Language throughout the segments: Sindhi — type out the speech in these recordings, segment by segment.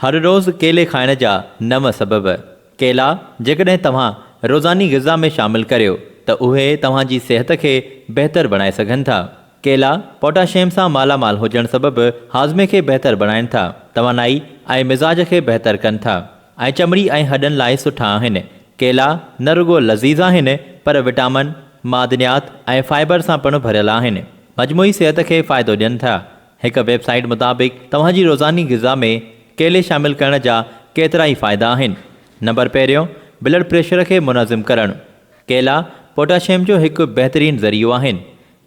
هر روز ڪيلي کائڻ جا نو سبب. ڪيلا جيڪڏهن توهان روزاني غذا ۾ شامل ڪريو ته اهي توهان جي صحت کي بهتر بڻائي سگهن ٿا. ڪيلا پوٽاشيم سان مالا مال هجڻ سبب هاضمي کي بهتر بڻائين ٿا، توانائي ۽ مزاج کي بهتر ڪن ٿا ۽ چمڙي ۽ هڏن لاء سٺا آهن. ڪيلا نه رڳو لذيذ آهن پر وٽامن، معدنيات ۽ فائبر سان پڻ ڀريل آهن. مجموعي صحت کي فائدو ڏين ٿا. هڪ ويب سائيٽ مطابق توهان جي روزاني غذا ۾ ڪيلي شامل ڪرڻ جا ڪيترائي فائدا آهن. نمبر پهريون، بلڊ پريشر کي منظم ڪرڻ. ڪيلا پوٽاشيم جو هڪ بهترين ذريعو آهن،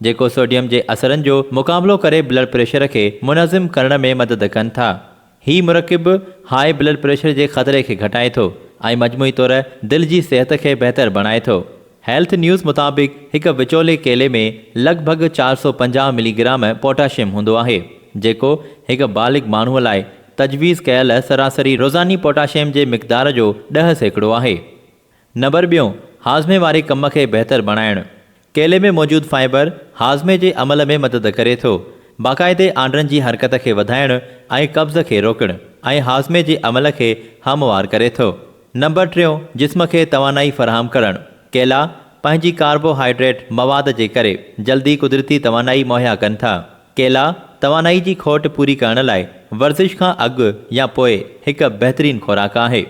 جيڪو سوڊيم جي اثرن جو مقابلو ڪري بلڊ پريشر کي منظم ڪرڻ ۾ مدد ڪن ٿا. هي مرڪب هاء بلڊ پريشر جي خطري کي گهٽائي ٿو ۽ مجموعي طور دل جي صحت کي بهتر بڻائي ٿو. هيلٿ نيوز مطابق هڪ وچولي ڪيلي ۾ لڳ ڀڳ 450 ملي گرام پوٽاشيم هوندو آهي، جيڪو هڪ بالغ ماڻهو لاء تجويز ڪيل سراسري روزاني پوٽاشيم جي مقدار جو 10% آهي. نمبر ٻيون، هاضمي واري ڪم کي بهتر بڻائڻ. ڪيلي ۾ موجود فائبر هاضمي جي عمل ۾ مدد ڪري ٿو، باقاعدي آنڊن جي حرڪت کي وڌائڻ ۽ قبض کي روڪڻ ۽ هاضمي جي عمل کي هموار ڪري ٿو. نمبر ٽيون، جسم کي توانائي فراهم ڪرڻ. ڪيلا پنهنجي ڪاربوهائيڊريٽ مواد جي ڪري جلدي قدرتي توانائي مهيا ڪن ٿا. ڪيلا توانائي جي کوٽ پوري ڪرڻ لاء ورزش کان اڳ يا پوء هڪ بهترين خوراڪ آهي.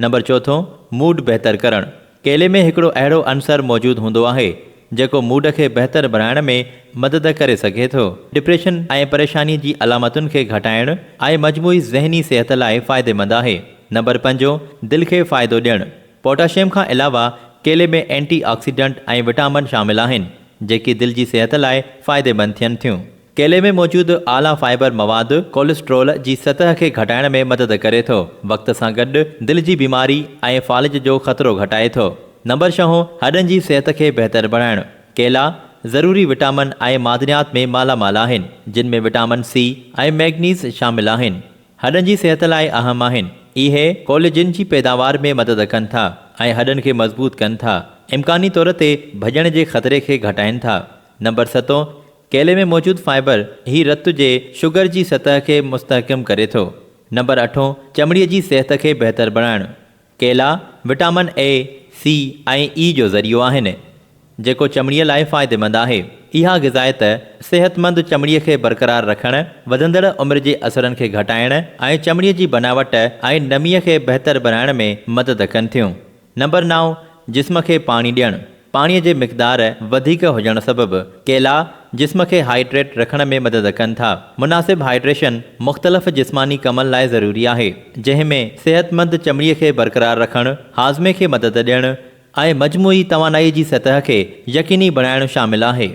نمبر چوٿون، موڊ بهتر ڪرڻ. ڪيلي ۾ هڪڙو اهڙو عنصر موجود هوندو آهي، جيڪو موڊ کي بهتر بڻائڻ ۾ مدد ڪري سگهي ٿو. ڊپريشن ۽ پريشاني جي علامتن کي گهٽائڻ ۽ مجموعي ذهني صحت لاء فائديمند آهي. نمبر پنجون، دل کي فائدو ڏيڻ. پوٽاشيم کان علاوه ڪيلي ۾ اينٽي آڪسيڊنٽ ۽ وٽامن شامل آهن، جيڪي دل جي صحت لاء فائديمند ٿين ٿيون. ڪيلي ۾ موجود اعليٰ فائبر مواد ڪوليسٽرول جي سطح کي گهٽائڻ ۾ مدد ڪري ٿو، وقت سان گڏ دل جي بيماري ۽ فالج جو خطرو گهٽائي ٿو. نمبر ڇهون، هڏن جي صحت کي بهتر بڻائڻ. ڪيلا ضروري وٽامن ۽ معدنيات ۾ مالا مال آهن، جن ۾ وٽامن سي ۽ ميگنيز شامل آهن. هڏن جي صحت لاء اهم آهن. اهي ڪوليجن جي پيداوار ۾ مدد ڪن ٿا ۽ هڏن کي مضبوط ڪن ٿا، امڪاني طور تي ڀڄڻ جي خطري کي گهٽائين ٿا. نمبر ستون، ڪيلي ۾ موجود فائبر هي رت جي شگر جي سطح کي مستحڪم ڪري ٿو. نمبر اٺون، چمڙي جي صحت کي بهتر بڻائڻ. ڪيلا وٽامن اي، سي ۽ اي جو ذريعو آهن، جيڪو چمڙي لاء فائديمند آهي. اها غذائيت صحتمند چمڙي کي برقرار رکڻ، وڌندڙ عمر جي اثرن کي گهٽائڻ ۽ چمڙي جي بناوٽ ۽ نمي کي بهتر بڻائڻ ۾ مدد ڪن ٿيون. نمبر نو، جسم کي پاڻي ڏيڻ. پاڻي جي مقدار وڌيڪ هجڻ سبب ڪيلا جسم کي هائيڊريٽ رکڻ ۾ مدد ڪن ٿا. مناسب هائيڊريشن مختلف جسماني ڪمن لاء ضروري آهي، جنهن ۾ صحتمند چمڙي کي برقرار رکڻ، هاضمي کي مدد ڏيڻ ۽ مجموعي توانائي جي سطح کي يقيني بڻائڻ شامل آهي.